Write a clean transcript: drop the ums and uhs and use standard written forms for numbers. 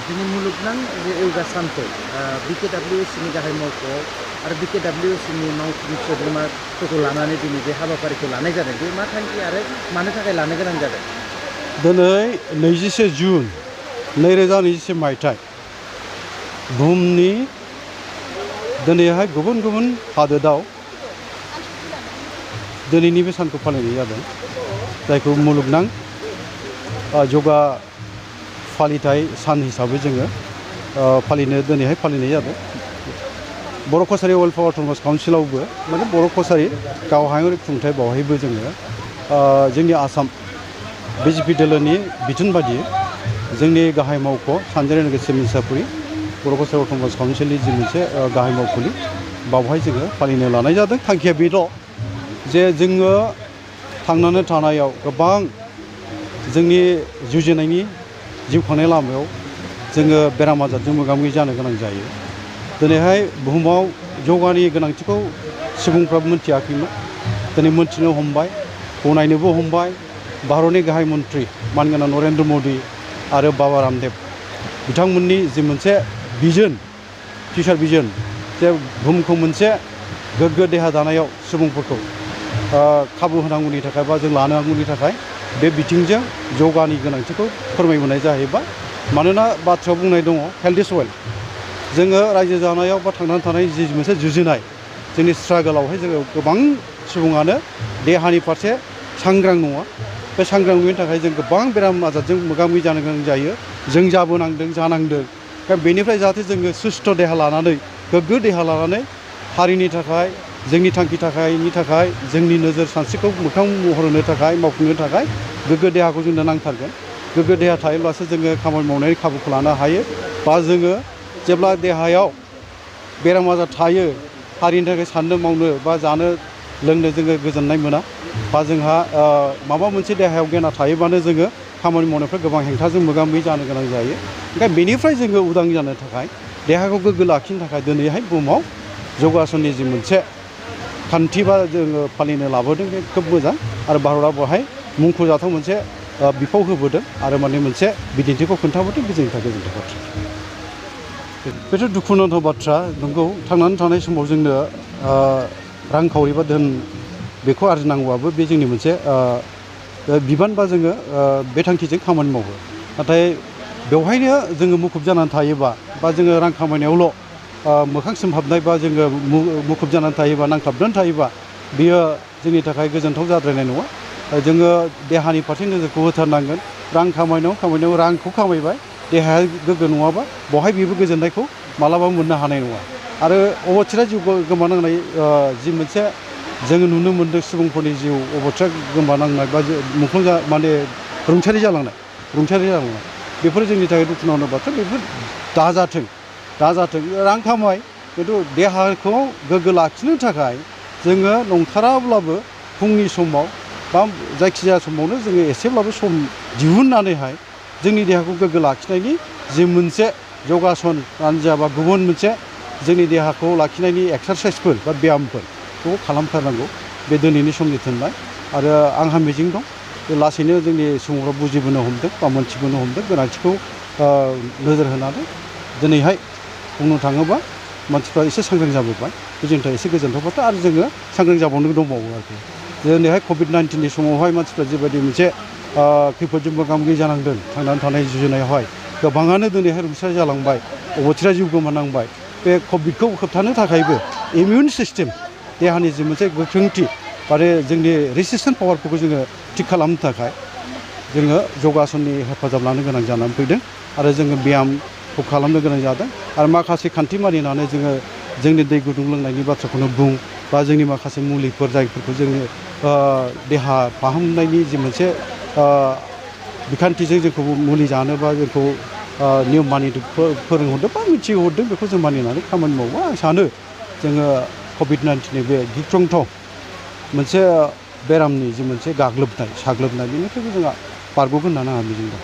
जोंनि मुलुगनां जे योगा सानखौ BKWSनि गाहाय मावख'आव आरो BKWSनि मावथिनि सोद्रोमाफोरखौ लानानै दिनै बे हाबाफारिखौ लानाय जादों। बे मा थांखि आरो मानो थाखाय लानो गोनां जादों? दिनै 21 जुन 2021 मायथाइ बुहुमनि दिनैहाय गुबुन गुबुन हादोराव दिनैनि बे सानखौ फालिनाय जादों, जायखौ मुलुगनां योगा फालिथाय सान हिसाबै जोङो दिनैहाय फालिनाय जादों। बर' कसारि वेलफेयार अट'नमास काउन्सिलावबो माने बर' कसारि गावहायारि खुंथाय बावहायबो जोङो जोंनि आसाम BJP दोलोनि बिथोन बादियै जोंनि गाहाय मावख' सानजारि नोगोर सिमसापुरि बर' कसारि अट'नमास काउन्सिलनि जि मोनसे गाहाय मावख'नि बावहाय जोङो फालिनो लानाय जादों। थांखिया बेल' जे जोङो थांनानै थानायाव गोबां जोंनि जुजिनायनि जिउ खांनाय लामायाव जोङो बेराम आजारजों मोगा मोगि जानो गोनां जायो। दिनैहाय बुहुमाव योगानि गोनांथिखौ सुबुंफ्राबो मिथियाखैमोन, दिनै मोनथिनो हमबाय, गनायनोबो हमबाय। भारतनि गाहाय मन्त्रि मानगोनां नरेन्द्र मदि आरो बाबा रामदेव बिथांमोननि जि मोनसे भिजन, फिउचार भिजन, जे बुहुमखौ मोनसे गोग्गो देहा दानायाव सुबुंफोरखौ खाबु होनांगौनि थाखाय बा जों लानांगौनि थाखाय बे बिथिंजों योगानि गोनांथिखौ फोरमायबोनाय जाहैबाय। मानोना बाथ्रायाव बुंनाय दङ हेल्थ इज वेल्थ। जोङो रायजो जानायाव बा थांनानै थानाय जि मोनसे जुजिनाय जोंनि स्ट्रागोलावहाय जोङो गोबां सुबुङानो देहानि फारसे सांग्रां नङा। बे सांग्रां नङिनि थाखाय जों गोबां बेराम आजारजों मोगा मोगि जानो गोनां जायो, जों जानांदों। दा बेनिफ्राय जाहाथे जोङो सुस्थ' देहा लानानै, गोग्गो देहा लानानै हारिनि थाखाय, जोंनि थांखि थाखाय जोंनि नोजोर सानस्रिखौ मोखां महर होनो थाखाय, मावफुंनो थाखाय गोग्गो देहाखौ जोंनो नांथारगोन। गोग्गो देहा थायोब्लासो जोङो खामानि मावनायनि खाबुखौ लानो हायो। बा जोङो जेब्ला देहायाव बेराम आजार थायो, हारिनि थाखाय साननो मावनो बा जानो लोंनो जोङो गोजोननाय मोना, बा जोंहा माबा मोनसे देहायाव गेना थायोबानो जोङो खामानि मावनायफ्रा गोबां हेंथाजों मोगा मोगि जानो गोनां जायो। ओंखायनो बेनिफ्राय जोङो उदां जानो थाखाय, देहाखौ गोग्गो लाखिनो थाखाय दिनैहाय बुहुमाव योगासननि जि मोनसे खान्थि बा जोङो फालिनो लाबोदों, बे खोब मोजां। आरो भारतआ बेवहाय मुंख'जाथाव मोनसे बिफाव होबोदों आरो माने मोनसे बिदिन्थिखौ खोन्थाबोदों। बे जोंनि थाखाय गोजोनथाव बाथ्रा। बेथ' दुखुनांथाव बाथ्रा। नंगौ, थांनानै थानाय समाव जोंनो रांखावरि बा धोन बेखौ आरजिनांगौआबो बे जोंनि मोनसे बिबान, बा जोङो बे थांखिजों खामानि मावो। नाथाय बेवहायनो जोङो मुखुब जानानै थायोबा, बा जोङो रां खामायनायावल' मोखां सोमहाबनाय बा जोङो मुखुब जानानै थायोबा, नांथाबनानै थायोबा, बियो जोंनि थाखाय गोजोनथाव जाद्रायनाय नङा। जोङो देहानि फारसे नोजोरखौ होथारनांगोन। रां खामायनायाव रांखौ खामायबाय, देहाया गोग्गो नङाबा बेवहाय बेबो गोजोननायखौ मालाबाबो मोननो हानाय नङा। आरो अबथिरा जिउ गोमानांनाय जि मोनसे जोङो नुनो मोन्दों, सुबुंफोरनि जिउ अबथिरा गोमानांनाय बा रुंसारि जालांनाय, बेफोर जोंनि थाखाय दुखुनांथाव बाथ्रा। बेफोर दाजाथों। रां खामाय, खिन्थु देहाखौ गोग्गो लाखिनो थाखाय जोङो नंथाराब्लाबो फुंनि समाव बा जायखिजाया समावनो जोङो एसेब्लाबो सम दिहुननानैहाय जोंनि देहाखौ गोग्गो लाखिनायनि जि मोनसे योगासनानो जा बा गुबुन मोनसे जोंनि देहाखौ लाखिनायनि एक्सारसाइसफोर बा ब्यामफोर बेखौ खालामथारनांगौ। बे दिनैनि समनि थिननाय। आरो आंहा मिजिं दं जे लासैनो जोंनि सुबुंफ्रा बुजिबोनो हमदों बा मोनथिबोनो हमदों गोनांथिखौ नोजोर होनानै। दिनैहाय बुंनो थाङोबा मानसिफ्रा एसे सांग्रां जाबोबाय, बे जोंनि थाखाय एसे गोजोनथाव बाथ्रा। आरो जोङो सांग्रां जाबावनो दंबावो आरोखि। दिनैहाय कभिड-19नि समावहाय मानसिफ्रा जिबायदि मोनसे खैफोदजों मोगा मोगि जानांदों, थांनानै थानाय जुजिनायावहाय गोबाङानो दिनैहाय रुंसारि जालांबाय, अबथिरा जिउ गोमानांबाय। बे कभिडखौ होबथानो थाखायबो इमिउन सिस्टेम, देहानि जि मोनसे गोख्रोंथि आरो जोंनि रेसिस्टेन्ट पावारफोरखौ जोङो थिग खालामनो थाखाय जोङो योगासननि हेफाजाब लानो गोनां जानानै फैदों। आरो जोङो ब्यामखौ खालामनो गोनां जादों। आरो माखासे खान्थि मानिनानै जोङो जोंनि दै गुदुं लोंनायनि बाथ्राखौनो बुं, बा जोंनि माखासे मुलिफोर जायफोरखौ जोङो देहा फाहामनायनि जि मोनसे बिखान्थिजों जोंखौ मुलि जानोबा जोंखौ नियम मानिनो फोरोंहरदों बा मिथिहरदों, बेखौ जों मानिनानै खामानि मावो। आं सानो जोङो कभिड-19नि बे गिख्रंथाव मोनसे बेरामनि जि मोनसे साग्लोबनाय, बेनिफ्रायबो जोंहा बारग'गोन होननानै आंहा मिजिं दं।